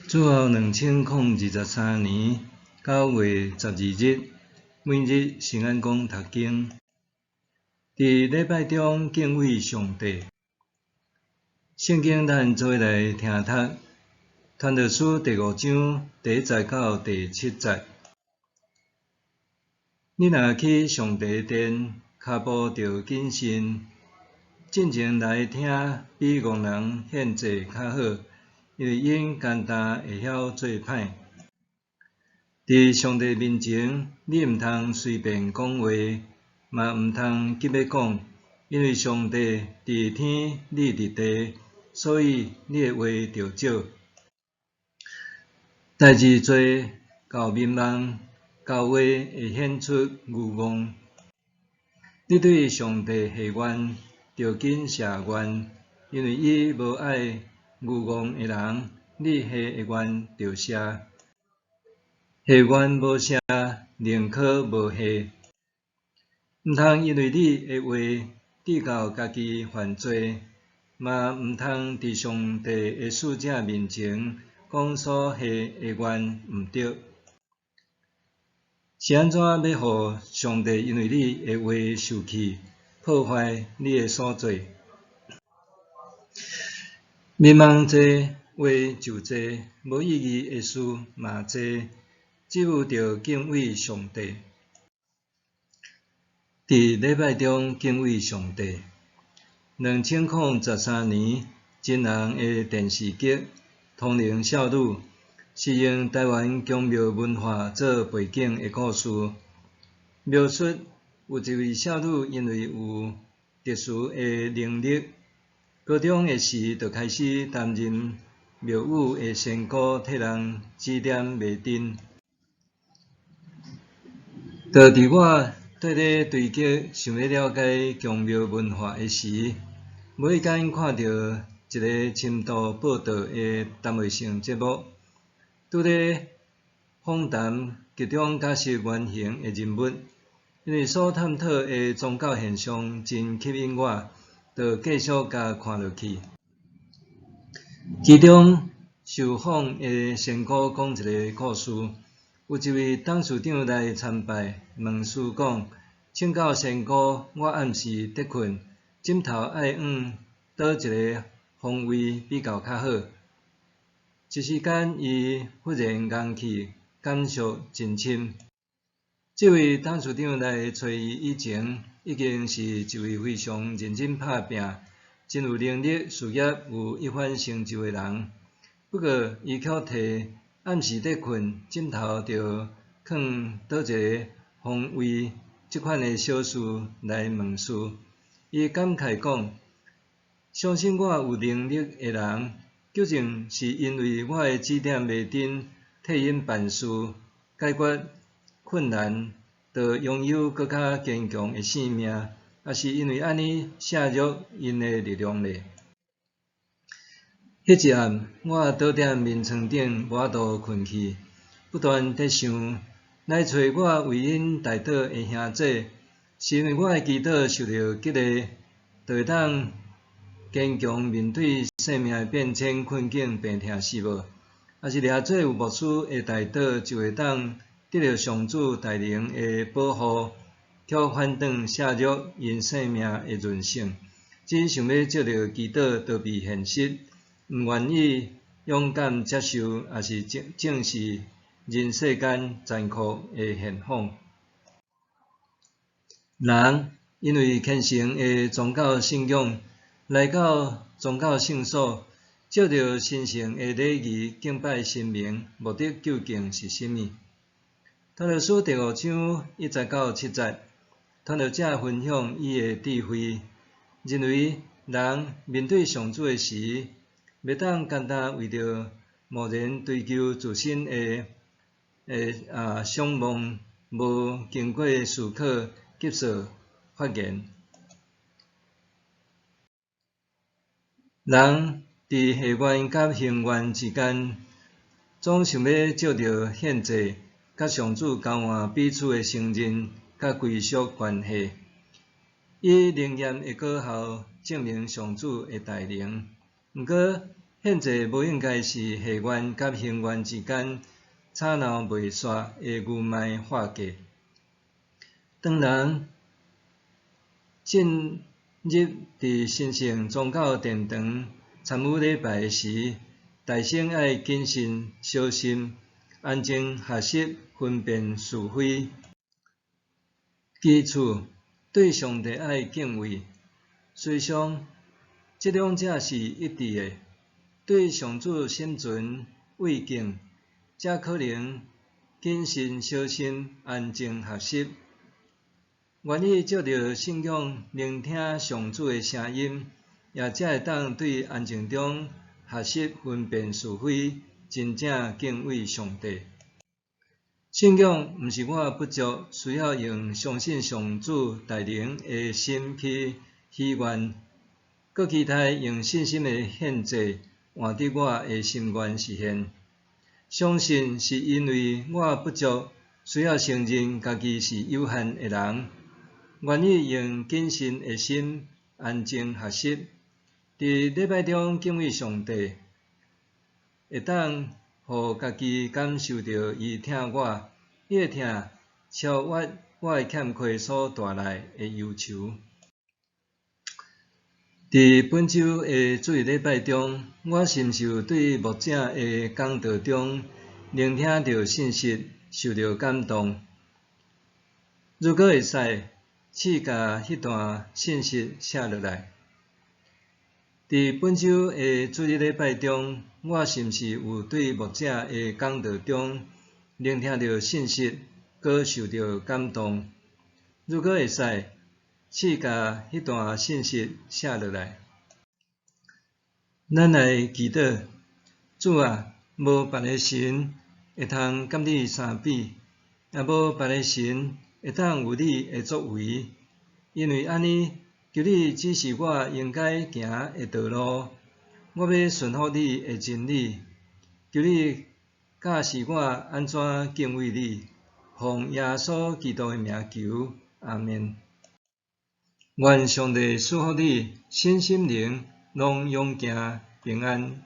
主後2023年9月12日，每日聖安講讀經，佇禮拜中敬畏上帝。聖經咱做伙來聽讀《傳道書》第五章第一節到第七節。你若去上帝殿，跤步著謹慎，進前來聽比戇人獻祭較好，因為𪜶干焦會曉做歹。佇上帝面前，你毋通隨便講話，嘛毋通急欲講，因為上帝佇天，你佇地，所以你的話著少。代誌濟，厚眠夢，厚話會顯出愚戇。你對上帝下願，著緊寫願，因為伊無愛愚戇的人，你下的願著寫。下願無寫，寧可無下。毋通因為你的話致到家己犯罪，嘛毋通佇上帝的使者面前講所下的願毋著。是按怎欲予上帝因為你的話受氣，破壞你的所做？眠夢濟，話就濟，無意義的事嘛濟，只有著敬畏上帝。佇禮拜中敬畏上帝。2013年，真紅的電視劇《通靈少女》是用臺灣宮廟文化做背景的故事，描述有一位少女因為有特殊的能力，高中的時就開始擔任廟宇的仙姑，替人指點迷津。就佇我綴咧堆積想欲了解宮廟文化的時，無意間看著一个深度報導的單位性節目，拄咧訪談劇中角色原型的人物，因為所探討的宗教現象真吸引我，就繼續共看落去。其中受訪的仙姑講一个故事，有一位董事長來參拜，問師講：請教仙姑，我暗時佇睏，枕頭愛向佗一个方位比較較好？一時間，伊忽然尪起，感觸真深。這位董事長來揣伊以前，已經是一位非常認真拍拚、真有能力、事業有一番成就的人。不過，伊卻提暗時佇睏，枕頭著囥佗一个方位，這款的小事來問師。伊感慨講：相信我有能力的人，究竟是因為我的指點迷津，替𪜶辦事、解決困難，就擁有閣較堅強的性命，抑是因為按呢削弱𪜶的力量咧？彼一暗，我倒佇眠床頂無法度睏去，不斷佇想，來揣我為𪜶代禱的兄姐，是因為我的祈禱受著激勵，就會當堅強面對生命的變遷、困境、病痛是無？抑是掠做有牧師的代禱，就會當得著上主大能的保護，卻反轉削弱𪜶生命的韌性，只想欲藉著祈禱逃避現實，毋願意勇敢接受，抑是正視人世間殘酷的現況。人因為虔誠的宗教信仰，來到宗教聖所，藉著神聖的禮儀敬拜神明，目的究竟是啥物？傳道書第五章一節到七節，傳道者分享伊的智慧，認為人面對上主的時，袂當干焦為著貿然追求自身的想望，無經過思考急速發言。人佇下願佮行願之間，總想欲藉著獻祭，佮上主交換彼此的承認佮歸屬關係，以靈驗的果效證明上主的大能。毋過，獻獻祭無應該是戲願佮行願之間吵鬧袂煞的愚昧話計。當人進入佇神聖宗教殿堂參與禮拜時，大先愛謹慎小心，安靜學習分辨是非。其次，對上帝愛敬畏，事實上，這兩者是一致的。對上主心存畏敬，才可能謹慎小心、安靜學習。願意藉著信仰聆聽上主的聲音，也才會當對安靜中學習分辨是非，真正敬畏上帝。信仰毋是我不足，需要用相信上主大能的心去許願，閣期待用信心的獻祭換得我的心願實現。相信是因為我不足，需要承認家己是有限的人，願意用謹慎的心安靜學習，佇禮拜中敬畏上帝，會當予家己感受著伊疼我，伊的疼超越我的欠缺所帶來的憂愁。佇本週的主日禮拜中，我是毋是有對牧者的講道中聆聽著信息，受著感動？如果會使，試共彼段信息寫落來。佇本週的主日禮拜中，我是毋是有對牧者的講道中聆聽著信息，閣受著感動？如果會使，試共彼段信息寫落來。咱來祈禱，主啊，無別个神會通佮你相比，也無別个神會當有你的作為。因為按呢，求你指示我應該行的道路，我欲順服你的真理。求你教示我按怎敬畏你，奉耶穌基督的名求，阿們。願上帝賜福你，身心靈攏勇健平安。